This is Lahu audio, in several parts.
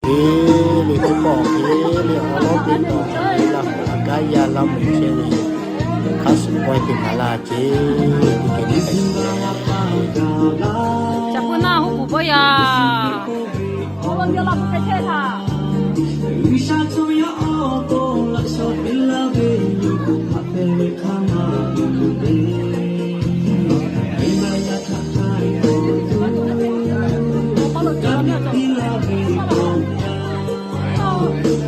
Eˬ, le teˇ pawˆ awˬ hk'e le awˬ lawn teˇ pawˆ le Laˇ huˍ aꞈ gaˇ yaˇ Laˇ huˍ chehˇ ve hk'a shuˍ pawehˇ teˇ maˍ laˇ ceˇ, teˇ geh le k'ai sheˍ. Caꞈ pu naˇ hoˉ kuˬ bawˇ yaˇ. G'uiˬsha chaw yaˇ awˬ pon laꞈ shaw piˇ laˇ ve yoˬ, haꞈ pehˍ ve hk'a maˇ tuˬ le. Venˇbaˆ yaˇ htaꞈ htaˇ ve awˬ tuˬ, g'a piˇ laˇ ve awˬ yanˇ.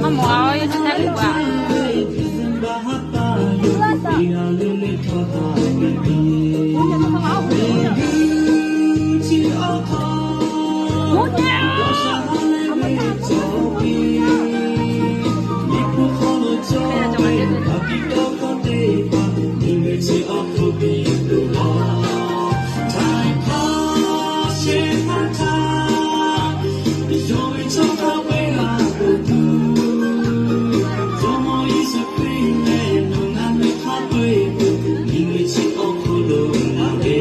Maˇ mawˬ a, yawˇ chi htaˇ kuˬ a. Venˇbaˆ haˉ paˇ yoˬ, venˇ a le le htawˇ htaˇ ve piˇ. Venˇbaˆ chi awˬ hk'aw, G'uiˬsha haˉ leh ve cawˬ piˇ. Liꞈ hpu hk'aw lo cawˬ ve htaꞈ piˇ tawˇ hkawˇ teˇ hpaˍ, miˬguiˬ chi awˬ hk'aw piˇ tuˬ lawˬ. Htaiˍ hk'awˇ shehˍ hpaˇ htaꞈ yonˍ ve chaw hk'a peu-eˬ g'a k'oˆ tuˬ, Jawˇmawˇ Yeˍsuˆ Hkriꞈ lehˬ nawˬ ngaˬ hui hk'a peu-eˬ miˬguiˬ chi awˬ hk'aw lo laˬ ve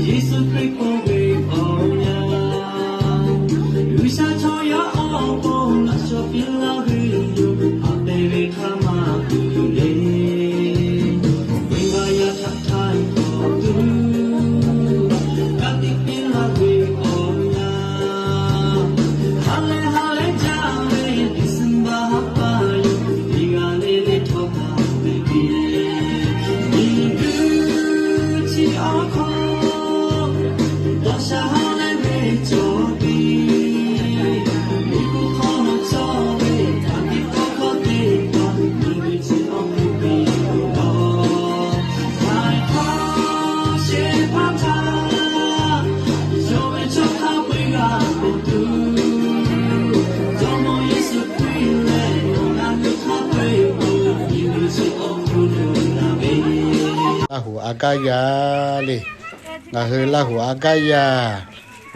Yeˍsuˆ Hkriꞈ k'oˆ ve awˬ yanˇ, G'uiˬsha chaw yaˇ awˬ pon laꞈ shaw piˇ laˇ ve yoˬ, haꞈ pehˍ ve hk'a maˇ tuˬ le. Venˇbaˆ yaˇ htaꞈ htaˇ ve awˬ tuˬ, g'a tiꞈ piˇ laˇ ve awˬ yanˇ. Ha lehˬ ha lehˬ jaˇ ve December haˉ paˇ yoˬ, teˇ g'aˇ le le htawˇ htaˇ ve piˇ. Miˬguiˬ chi awˬ hk'aw, dawˇ sha ha lehˬ ve cawˬ piˇ. Liꞈ hpu hk'aw lo cawˬ ve htaꞈ piˇ tawˇ hkawˇ teˇ hpaˍ, miˬguiˬ chi awˬ hk'aw piˇ tuˬ lawˬ. Htaiˍ hk'awˇ shehˍ hpaˇ htaꞈ yonˍ ve chaw hk'a peu-eˬ g'a k'oˆ tuˬ, Jawˇmawˇ Yeˍsuˆ Hkriꞈ lehˬ nawˬ ngaˬ hui hk'a peu-eˬ miˬguiˬ chi awˬ hk'aw lo laˬ ve. Laˇ huˍ aꞈ gaˇ yaˇ le. Ngaˬ hui Laˇ huˍ aꞈ gaˇ yaˇ,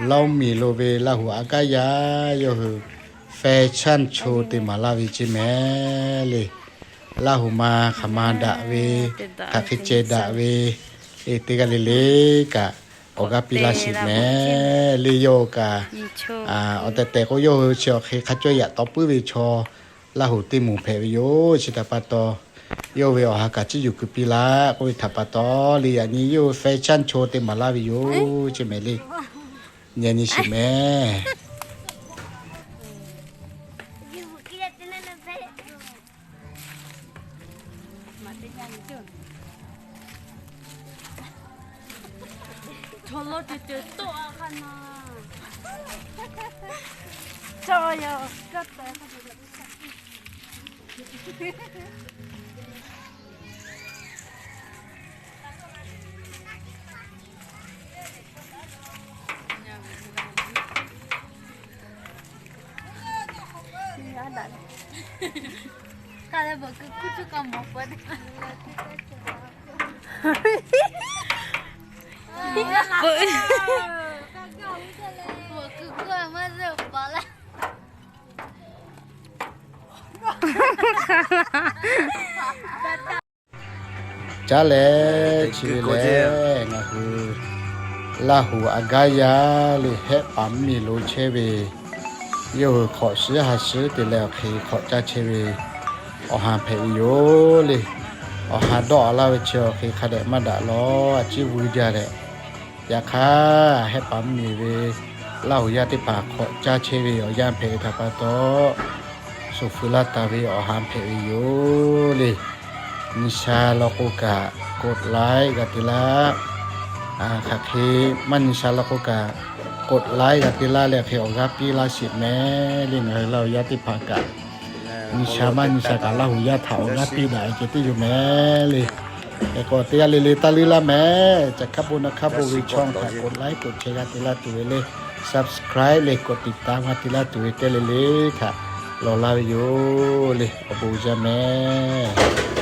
Lawˇ miˬ lo ve Laˇ huˍ aꞈ gaˇ yaˇ yawˇ hui fashion show te maˍ laˇ ve ceˇ mehˍ le. Laˇ huˍ ma hk'aˬ ma daꞈ ve, hk'aˬ hk'e ceh daꞈ ve, eˬ, teˇ g'aˇ le le kaꞈ awˬ g'aˇ piˇ laˇ sheˍ mehˍ le. Yawˇ kaꞈ awˬ tehˬ tehˬ k'o, yawˇ hui chi awˬ hk'e hk'a cawˇ yaꞈ taw puiˉ ve chaw, Laˇ huˍ teˇ moˍ hpehꞈ ve yoˬ. Chi htaꞈ pa taw, yawˇ ve awˬ ha kaꞈ ciˉ yuˬ kuiˬ piˇ laˇ k'oˆ ve htaꞈ pa taw le, yaꞈ nyi yawˇ hui fashion show te maˍ laˇ ve yoˬ ceˇ mehˍ le. Nyi nyi sheˍ mehˍ. Caˉ leh chi ve lehˬ, ngaˬ hui Laˇ huˍ aꞈ gaˇ yaˇ le, Hehˆ paˍ mvuhˇmiˬ lo chehˇ ve, yawˇ hui hk'awꞈ shiˉ ha shiˉ te leh awˬ hk'e hk'awꞈ caˇ chehˇ ve awˬ ha hpehꞈ ve yoˬ le. Awˬ ha dawˆ a laˇ ve chi awˬ hk'e hk'a dehꞈ maˇ daꞈ lawˬ, a ciˉ vuiˇ jaˇ leh, yaꞈ hk'aˇ Hehˆ paˍ mvuhˇmiˬ ve Laˇ huˍ yaˇ teˇ hpaˍ hk'awꞈ caˇ chehˇ ve awˬ yanˇ hpehꞈ ve htaꞈ pa taw, shuˍ fuiˍ laˇ taˍ ve awˬ ha hpehꞈ ve yoˬ le. Nyi sha law k'o kaꞈ กดไลค์ g'a te laˇ. Hk'aˬ hk'e maˇ nyi sha law k'o kaꞈ กดไลค์ g'a te laˇ leh hk'e awˬ g'aˇ piˇ laˇ sheˍ mehˍ le. Ngaˬ hui Laˇ huˍ yaˇ teˇ hpaˍ kaꞈ, nyi sha maˇ nyi sha kaꞈ Laˇ huˍ yaˇ htaꞈ awˬ g'aˇ piˇ daꞈ ve ceh tiˉ yoˬ mehˍ le. Hk'e k'o teˇ g'aˇ le le taˇ leuˉ laˇ mehˍ. Caˬ hk'aˇ bon naˬ hk'aˇ bon ve ช่อง htaꞈ กดไลค์ กดแชร์ g'a te laˇ tuˬ ve le, subscribe le กดติดตาม g'a te laˇ tuˬ ve teˇ g'aˇ le le htaꞈ lawˬ laˇ ve yoˬ le. Awˬ bon jaˇ mehˍ.